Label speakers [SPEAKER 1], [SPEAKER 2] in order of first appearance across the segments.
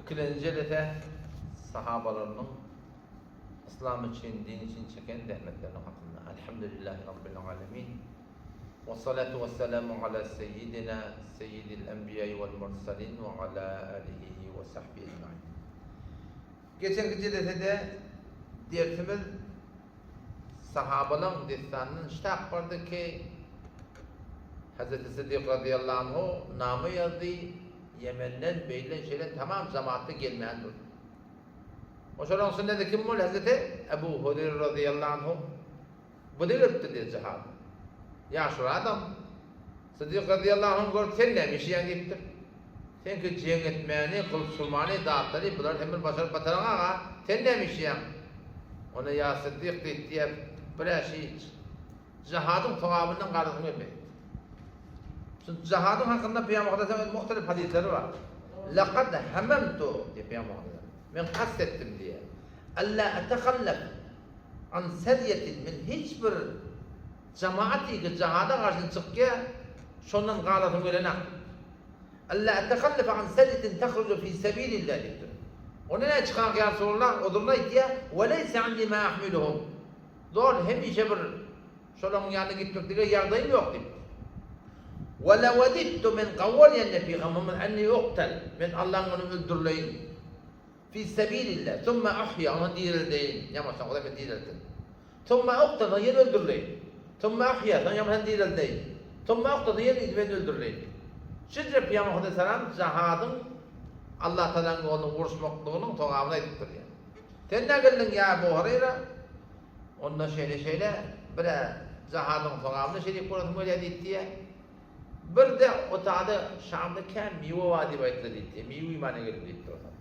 [SPEAKER 1] Ikilenji jelese sahabalarynyň Yslam üçin, din üçin çeken zähmetleriniň hakynda. Elhamdülillahi Rabbil alemin. Wessalatu wessalamu ala seyyidina seyyidil enbiýai wel mursalin we ala alihi we sahbihi ecmain. Geçenki jelesede dersimiz sahabalaryň dessanyndan ştap bardy ki, Hazreti Siddik razyýallahu anhu nama ýazdy, Ýemenden beýle şeýle tamam jamaatda gelmän durdy. Oşolaryň içinde-de kim boldy? Hazreti Ebu Hureyre razyýallahu anhu. Bu-da gelipdir diýdi jihada. Ýaşuly adam. Siddik razyýallahu anhu görüp, sen näme işleýäň diýipdir. Seňki jeň etmäni, gylyç urmany, zatlary bulary sen bir başaryp bataraňaga, sen näme işleýäň? Onda ýa Siddik diýip diýýär, bir-ä şi jihadyň sogabyndan galasym gelmeýär diýipdir. Şu jihadyň hakynda Pygamber Hudaýa öz muhtelif hadysleri bar. Laqad hamamtu diýip Pygamber Hudaýa. Men kast etdim diýýär. Alla etehallaf an serýetin men hiç bir jamaat ýeke jihada garşy çykýar, şondan galasym gelenak. Alla etehallefe an serýetin tehruju fi sebilillah diýipdir. Onda näme çykank ýa Resulallah uzruny aýtýar, we leýse indi ma ahmiluhum. Doly hemişe bir şolaryň ýanyna gitmeklige ýagdaýym ýok diýipdir. We lewedittu men gawwalýan pygamberimiz enni uktal men Allaň ýolunda öldürileýin. Fi sebilillah, summa uhýa, ondan direldeýin, ýa bolmasa Hudaý meni direltsin. Summa uktal, soň ýene öldürileýin. Summa uhýa, soň ýa bolmasa direldeýin. Summa uktal, soň ýene men öldürileýin. Şeýdip Pygamber Hudaý salam jahadyň Allah Tagalaň ýolunda uruşmaklygynyň sogabyny aýdyp berýär. Sen nä geldiň ýa Ebu Hureýra? Onda şeýle-şeýle, bir-ä jahadyň sogabyna şerik bolasym gelýär diýip diýýär. Bir-de o tada Şamda kän miwe bar diýip aýtdylar diýipdi. Miwe iýmäne geldim diýipdir otam.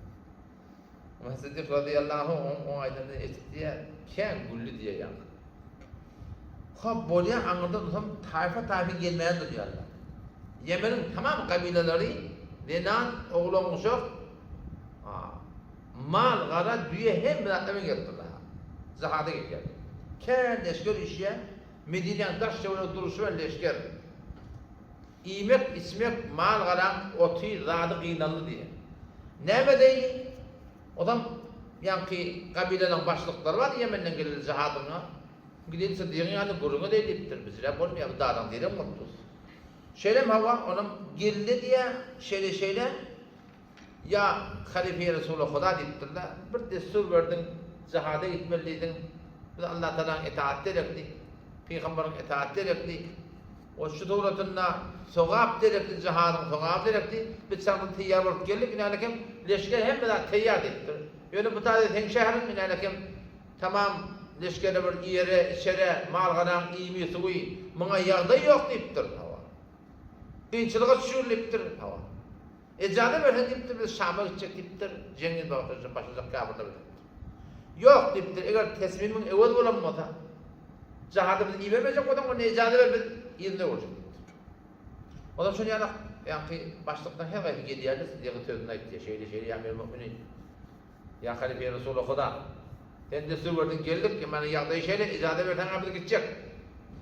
[SPEAKER 1] Omar Siddik razyýallahu anhu oň oň aýdanyny eşitdi-de, kän güldi diýýär ýaňky. Hop, bolýar, aňyrdan otam taýfa-taýfa gelmäne durýarlar. Ýemeniň tamam gabylalary, zenan, oglan-uşak, mal, gara, düýe hemme zatlar bilen gelipdirler. Jihada gelýärler. Kän leşger üýşýär. Medinäň daş-töweregi durşy bilen leşger. Iýmek, içmek, mal-garaň oty, zady gynaldy diýýär. Näme edeýli? Ozam ýaňky gabilalaň başlyklary bar Ýemenden geleli jahadyňa. Gideli Syddygyň ýanyna gürrüň edeýli diýipdir. Bizrä bolmaýar, bu dadaň direň bolup dur. Şeýlem hawa, onam geldi diýýär, şeýle-şeýle. Ýa Halyfeýi Resuly Huda diýipdir-de, bir dessur berdiň, jihada gitmeli diýdiň, biz Allatagalaň etaat derekli, pygamberiň etaat derekli, we şu suratynda sogap derekli, jihadyň sogaby derekli, biz çaňdan teýýar bolup geldik, inälekem leşger hemme zat teýýar diýipdir. Ýöne bu taýda seň şäheriň inälekem tamam leşgere bir iýere, içere, mal-garaň iými, suwy, muňa ýagdaý ýok diýipdir. Hawa. Kynçylyga düşürilipdir. Hawa. Ejaza berseň diýipdir, biz Şama gitjek diýipdir, Jengiz Bagdadyň başlajak gäwürler bilen diýipdir. Ýok diýipdir, eger tesmimiň öwez bolan bolsa, jahada bizi ibermejek bolsaň, onda ejaza ber, biz yzyna öwürjek diýipdir. Ondan şol ýaly ýaňky başlykdan her haýsy gelýärdi, Siddigiň sözüni aýtýar, şeýle, şeýle, ýa Emir Müminin, ýa Halyfeýi Resuly Huda, sen dessur berdiň geldik, emma ýagdaý şeýle, ejaza berseň-ä biz gitjek.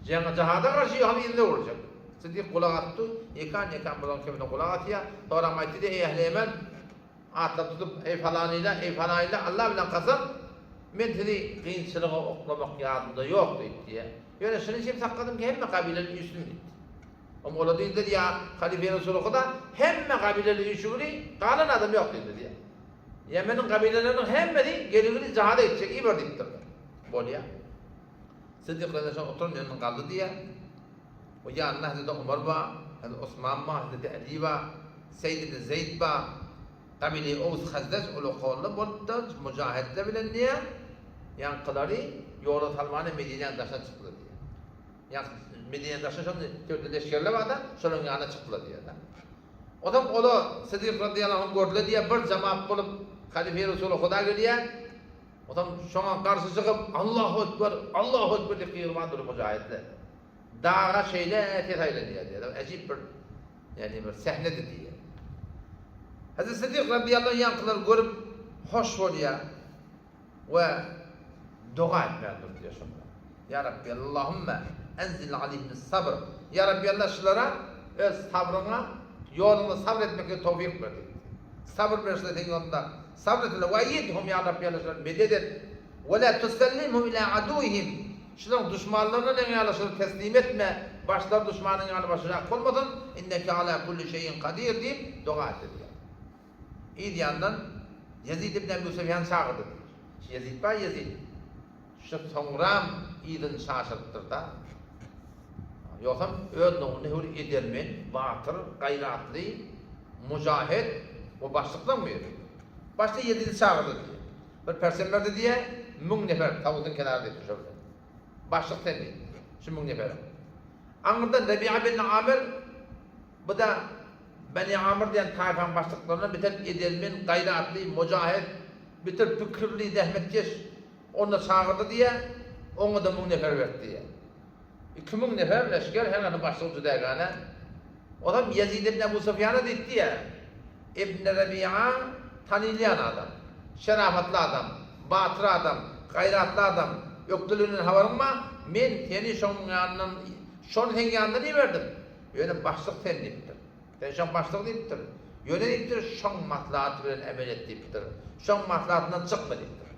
[SPEAKER 1] Jeňe jahada garşy ýok, yzyna öwürjek. Siddik gulak asypdy, ýekan-ýekan bularyň kemine gulak asýar. Soňram aýtdy-da, Eý ähli Ýemen, atlary tutup, eý falanylar, eý falanylar, Allah bilen kasam, men sizi kynçylyga oklamak ýadymda ýok diýip diýýär. Ýöne şuny hem sakladym ki, hemme gabileler üýşsün diýipdi. Oňa olar diýdiler, Ýa Halyfeýi Resuly Huda, hemme gabileler üýşügili, galan adam ýok diýdiler diýýär. Ýemeniň gabileleriniň hemmesi geligili jihada gitjek, iber diýipdirler. Bolýar. Siddik radiyallahu anh oturan ýerinden galdy diýýär. O ýanynda Hazreti Omar bar, Hazreti Osman bar, Hazreti Ali bar, Seýd ibn Zeýd bar. Gabile Ows Hazraj ol okalda bolupdyr, mujahidler bilen diýýär. Ýaňkylary ýola salmana Medinäniň daşyna çykdylar diýýär. Ýaňky Medinäniň daşyna şonda töwde leşgerler barda, şolaryň ýanyna çykdylar diýýär. Onsoň olar Siddik radiyallahu anh gördüler diýýär, bir jemaat bolup Halife Resuly Huda gelýär. Onsoň şoňa garşy çykyp, Allahu Ekber, Allahu Ekber diýip gygyrman durdy mujahidler. Daga şeýle ses aýlanýar diýýär. Äjip bir, ýagny bir sähnedi diýýär. Hazreti Siddik radiyallahu anh ýaňkylary görüp hoş bolýar we doga etmän durdy diýýär şonda. Ýa Rabbi Allahumma enzil aleyhimus sabr. Ýa Rabbi Allah şulara öz sabryňa, ýoluňda sabr etmeklige towfyk ber diýipdir. Sabyr berşle seň ýolunda. Sabyr etsinler. Wa eýýidhum ýa Rabbi ýa şulary medet et. Wa la tusellimhum ila aduwwihim. Şularyň duşmanlaryna neň ýa şulary teslim etme. Başlary duşmanyň ýaly başajak bolmasyn. Inneke ala kulli şeýin kadir diýip doga etdi diýýär. Yz ýandan Ýezid ibn Ebu Sufýany çagyrdy diýýär. Şu Ýezid bar Ýezid. Şu soňram yzyny çaşyrypdyr-da. Ýogsam öz nowunda höwür edermen, batyr, gaýratly, mujahet we başlyklaň biri. Başda Ýezidi çagyrdy diýýär. Bir persem berdi diýýär, müň nefer Tawusyň kenary diýipdir şo bilen. Başlyk sen diýipdir, şu müň neferiň. Aňyrdan Rebi'a bin Amir, bu-da Beni Amr diýen taýfaň başlyklaryndan biter edermen, gaýratly, mujahet, biter pikirli, zähmetkeş. Onda çagyrdy diýýär, oňa-da müň nefer berdi diýýär. 2000 nefer leşger, her haýsy başlygy jüdägana. Ozam Ýezid ibn Ebu Sufýana diýdi diýýär, Ibn Rebi'a tanylýan adam, şerafatly adam, batyr adam, gaýratly adam, ökdeliginden habaryň bar, men seni şoň ýanyndan, şony seň ýanyndan iberdim, ýöne başlyk sen diýipdir. Sen şoň başlygy diýipdir. Ýöne diýipdir, şoň maslahaty bilen emel et diýipdir. Şoň maslahatyndan çykma diýipdir.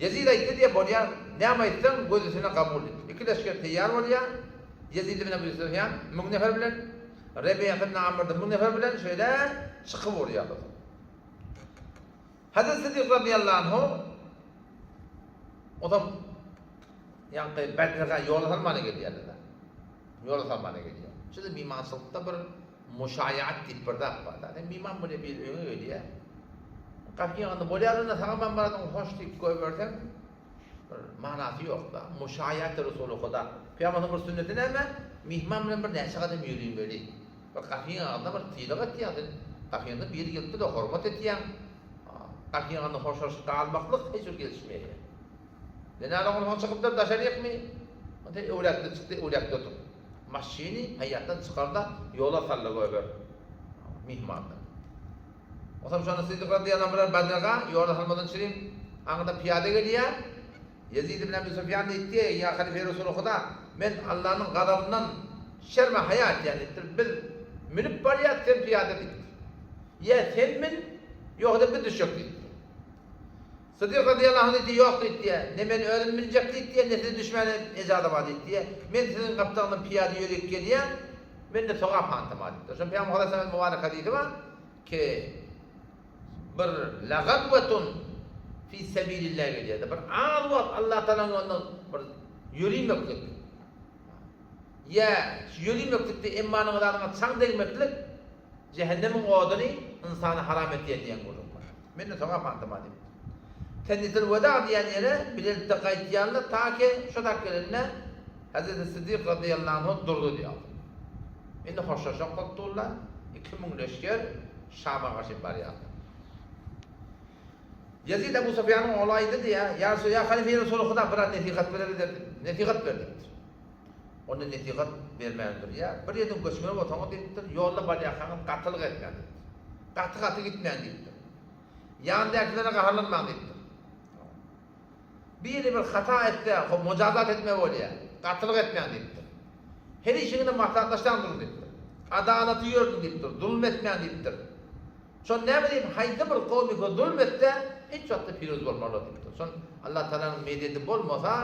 [SPEAKER 1] Ýezid aýtdy diýýär, bolýar, näme aýtsaň, göz üstüne kabul diýipdir. Iki leşger teýýar bolýar. Ýezid ibn Ebu Sufýan müň nefer bilen, Rebiýa ibn Amr-da müň nefer bilen şeýle çykyp urýarlar. Hazreti Siddik razyýallahu anhu ozam ýaňky Bedre ýola salmana gelýärler. Ýola salmana gelýär. Şuda mimançylykda bir muşaýat diýip bir zat bar. Sen miman bolýar bir öňe gelýär. Gapyň ýanynda bolýar onda saňa men baradyň hoş diýip goýberseň bir manasy ýok-da. Muşaýat Resuly Huda. Pygamberimiziň bir sünneti näme? Myhman bilen bir näçe gadam ýörimeli. Bir gapyň agzynda bir sylag etýäň sen. Gapyňda biri gelipdir-de hormat etýäň. Gapyň agzynda hoşlaşyp galmaklyk hiç bir gelişmeýär. Zenana onsoň çykypdyr daşarykmy? Onda öwlakda çykdy, öwlakda otur. Maşyny haýatdan çykar-da, ýola sal-da goýber myhmandan. Onsoň şonda Siddik razyýallahu anh bilen Badrga ýola salmadan çürim aňyrdan pyýada gelýär. Ýezid ibn Abi Sufýan diýipdi, Ýa halife Resuly Huda, men Allanyň gazabyndan şerme haýa etýän diýipdir. Biz münüp barýas, sen pyýada diýipdir. Ýa sen min, ýogsa biz düşjek diýipdir. Sydyk razyýallahu anh diýdi, Ýok diýdi, ne men özüm münjek diýdi, ne sizi düşmäne ejaza bar diýdi. Men siziň gapdalyňyzdan pyýada ýörüp gelýän, mende sogap hantama diýipdir. Şonda Pygamber alaýhyssalamyň mübarek hadysy bar ki, bir lagadwatun fi sebilillah gelýär. Bir az wagt Allah Tagalaň ýolunda bir ýörimeklik. Ýa ýörimeklikde emmanyň zadyňa çaň degmeklik Jähennemiň oduny ynsana haram etýär diýen gürrüň bar. Mende sogap antama diýipdir. Tennitil weda diýen ýere bilelikde gaýtýarlar, ta ki şo tak gelende Hezreti Siddik razyýallahu anhu durdy diýýär. Indi hoşlaşjak bolup durlar, 2000 leşger Şama garşy barýarlar. Ýezid Ebu Sufýanyň ogly aýdy diýýär, Ýa Resul, ýa Halife Resuly Huda biraz nesihat berer nesihat ber diýipdir. Onda nesihat bermän durýar. Bir ýerden göçmeli bolsaňyz diýipdir, ýolda barýarkaňyz gatylyk etmäň diýipdir. Gaty-gaty gitmäň diýipdir. Ýandakylara gaharlanmaň diýipdir. Biri bir hata etse, hop mojazat etme bolýar. Gatylyk etmäň diýipdir. Her işiňizde maslahatlaşsaň duruň diýipdir. Adalaty ýördüň diýipdir, zulum etmäň diýipdir. Şon näme diýip, haýsy bir kowmyka zulum etse, hiç wagtda piruz bolmarlar diýipdir. Şon Allah Tagalanyň mededi bolmasa,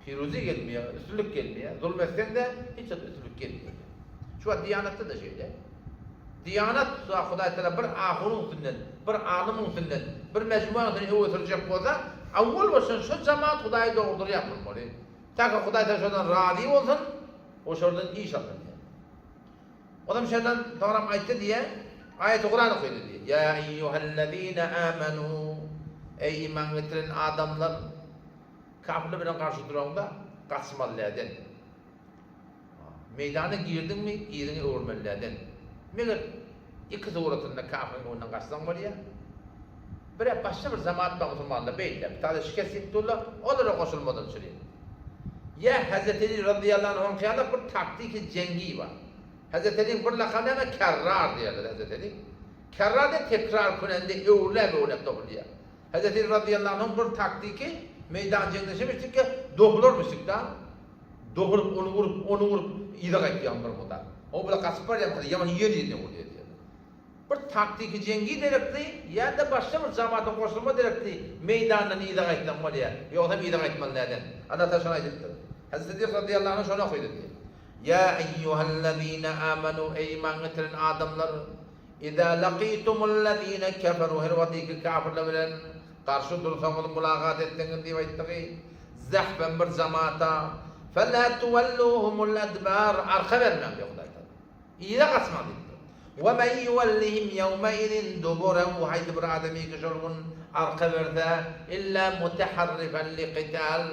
[SPEAKER 1] Piruzi gelmeýär, üstünlik gelmeýär. Zulum etseň-de, hiç wagt üstünlik gelmeýär. Şu wagt diýanatda-da şeýle. Diýanat Hudaý Tagala bir ahunyň üstünden, bir alymyň üstünden, bir mejmuanyň üstünden öňe sürjek bolsa, awwal başdan şo jemaat Hudaýy dogurdyrýan bolmaly. Taka Hudaý Tagala şondan razy bolsun, o şondan iş alsyn diýýär. Olam şondan soňram aýtdy diýýär, aýaty Kuran okydy diýýär. Ýa eýýuhellezine amanu, eý iman getiren adamlar, Kapyr bilen garşy duraňda gaçmaly däden. Meýdana girdiňmi, yzyňy öwürmeli däden. Meger iki suratynda kapyryň öňünden gaçsaň bolýar. Birä başga bir jemaat bar musulmanlar beýle, bir täze şikes diýip durlar, olara goşulmadan çüri. Ýa Hezreti Eli razyýallahu anhuň ýaly bir taktiki jeňgi bar. Hezreti Eliň bir lakamy näme Kerrar diýerler Hezreti Eli. Kerrar diýen tekrar künende öwrüläp-öwrüläp topulýar. Hezreti Eli razyýallahu anhuň bir taktiki meýdan jeňde şemişdikki dogularmyşdyk-da. Doguryp, ony urup, ony urup, yza gaýtýan bir mudar. O bile gaçyp barýan bolsa, ýaman ýer ýerine urýar diýýär. Bir taktiki jeňgi derekli ýa-da başga bir jamata goşulma derekli meýdandan yza gaýtsaň bolýar. Ýogsam yza gaýtmaly däl. Allah Taala şony aýdypdyr. Hazreti Siddik radyýallahu anhu şony okydy diýýär. Ýa eýýuhellezine amanu eý iman getiren adamlar! Iza lakitumullezine keferu her wagt iki kafirler bilen garşy dursaňyz mulagat etseňiz diýip aýtdygy zahfen bir jamata fela tuwelluhumul adbar arka bermäň diýýär Hudaý Taala. Yza gaçmaň diýipdir. We men ýuwellihim ýewmeizin duburehu haýsy bir adam iki şol gün arka berse, illa muteharrifen liqital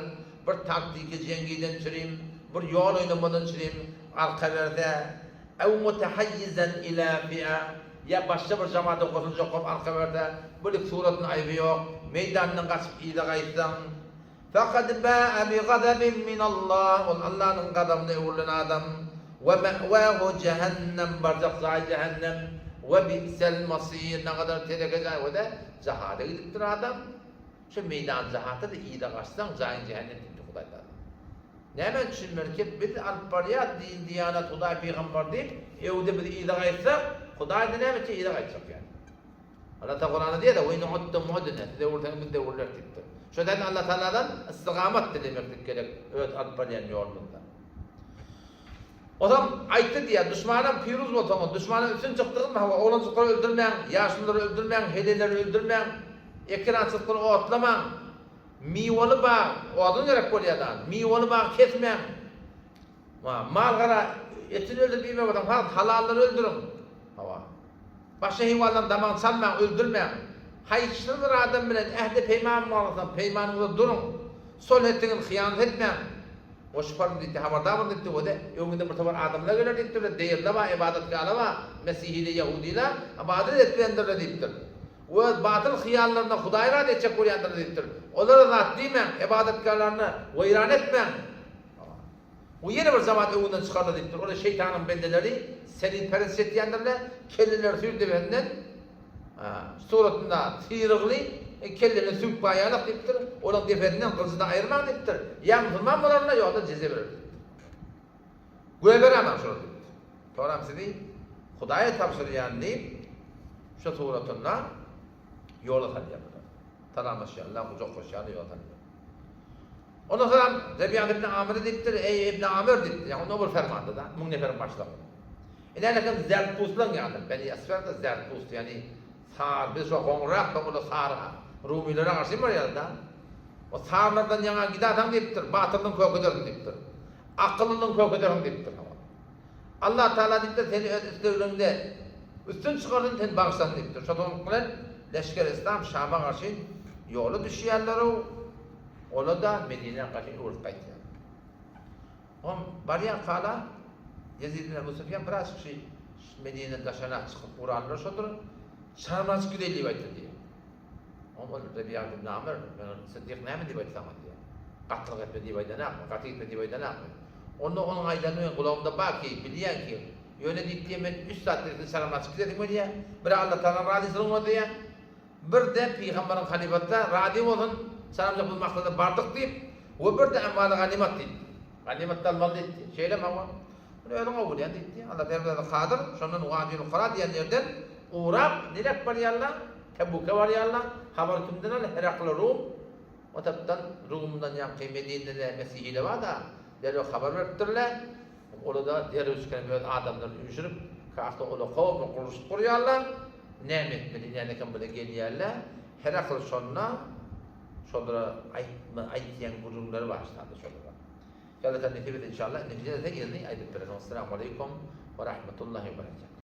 [SPEAKER 1] bir taktiki jeňgiden çürim, bir ýol oýnamadan çürim arka berse, ew mutehaýýizen ila fi'a ýa başga bir jamata goşuljak bolup arka berse, bu lik suratyň aýby ýok, meýdandan gaçyp yza gaýtsaň, Fekad ba'a bi gazabin minallah, ol Allanyň gazabyna öwrülen adam, we me'wahu jehennem, barjak jaýy jähennem, we bi'sel masir, nagadar teleke jaý, we-de jahada gidipdir adam, şu meýdan jahata-da yza gaçsaň jaýyň jähennem diýipdir Hudaý Tagala. Näme üçindir ki, biz alyp barýas din, diýanat, Hudaý, pygambar diýip, öwde biz yza gaýtsak, Hudaý-da näme üçin yza gaýtjak ýaly. Allah Taala Kuranda diýýär, "Ve in udtum udna" Siz öwürseňiz biz-de öwrüleris diýipdir. Şo taýdan Allah Taaladan istigamat dilemeklik gerek öz alyp barýan ýolumyzda. Ozam aýtdy diýýär, duşmanam piruz bolsaňyz, duşmana üstün çykdygyňyzmy, hawa, oglanjyklary öldürmäň, ýaşululary öldürmäň, heleýleri öldürmäň, ekerançylyklary otlamaň, miweli bag, odun gerek bolýar da, miweli bag kesmäň, mal-gara etini öldürip iýmek bolsaň, has halallary öldüriň. Hawa. Başga heýwanlaryň damagyny çalmaň, öldürmäň. Haýsy bir adam bilen ähdi-peýman baglasaň, peýmanyňyzda duruň. Sulh etdiňiz, hyýanat etmäň. Goşup baryň diýipdi, habardar boluň diýipdi we-de, öňüňizden bir topar adamlar geler diýipdir we deýirler bar, ybadatgahlar bar, mesihili, ýahudylar ybadat etýändirler diýipdir. Öz batyl hyýallaryna Hudaýy razy etjek bolýandyrlar diýipdir. Olara zat diýmäň, ybadatgahalaryny weýran etmäň. Bu ýene bir jamaat öňünden çykarlar diýipdir. Olar şeýtanyň bendeleri, selipperest etýändirler, kelleleri süýr debesinden suratynda syrygly kellelerini süňk baýarlar diýipdir. Olaryň depesinden gylyjyny aýyrmaň diýipdir. Ýa musulman bolarlar, ýa-da jeze berer diýipdir. Goýberämäň şolary diýipdir. Soram sizi Hudaýa tabşyrýan diýip, şu suratynda ýola salýarlar. Salamlaşýarlar, gujaklaşýarlar, ýola salýarlar. Ondan soňam Rebiýa ibn Amyra diýipdir, Eý, ibn Amyr diýipdir, ýagny onda bir fermanda-da, müň neferiň başlygy. Ine älekam zertpustlaň ýaly, Beni Esfer-de zertpust, ýagny sar, biz şo goňrak, soň olar sar, rumylere garşy barýarlar-da. O sarlardan ýaňa gidasaň diýipdir, batyrlygyň kökedersiň diýipdir. Akyllylygyň kökedersiň diýipdir. Allah Tagala diýipdir, seni öz islegleriňde üstün çykarsyn, seni bagyşlasyn diýipdir. Şo soňluk bilen leşger Yslam Şama garşy ýola düşýärler-ow. Ola-da Medinä gaçyp öwrülip gaýtýar. Oňam barýarkala Ýezid ibn Ebu Sufýan biraz kişi Medineden daşarak çykyp uranlar şodur. Çarmazçyk gideýin diýip aýtdy diýýär. Oňam ol Rebiýa ibn Amr, men ol Siddik näme diýip aýtdy saňa diýýär. Gatylyk etme diýip aýdanakmy, gaty gitme diýip aýdanakmy? Onda onuň aýdany meň gulagymda bar ki, bilýän ki, ýöne diýip diýýär, men üç zat diýip çarmazçyk gidesim gelýär. Biri Alla Tagalaň razyçylygyny gözleýär. Bir-de pygamberiň halyfasy razy bolsun, Salamja bu maksada bardyk diýip, we bir-de emwaly ganymat diýipdi. Ganymat-da almaly diýipdi. Şeýlemi hawa? Muny özüň gowy bilýäň diýipdi. Allah her bir zada kadyr. Şondan Wadiül Kura diýen ýerden ugrap, nirek barýarlar? Tebuke barýarlar. Habar kimden alýar? Herakl Rum. O tarapdan Rumdan ýaňky Medinede mesihiler bar-da, derrew habar beripdirler. Ola-da derrew çykan öz adamlaryny üýşürip, kakda ola kowmy gurluşyk gurýarlar. Näme etmeli, nädekem bile gelýärler. Herakl şonda şolara aýtma, aýtýan gürrüňleri başlady şolara. Alla nesip etse inşallah, indiki jelsede ýerini aýdyp bereris. Essalamu aleýkum we rahmetullahi we berekatuh.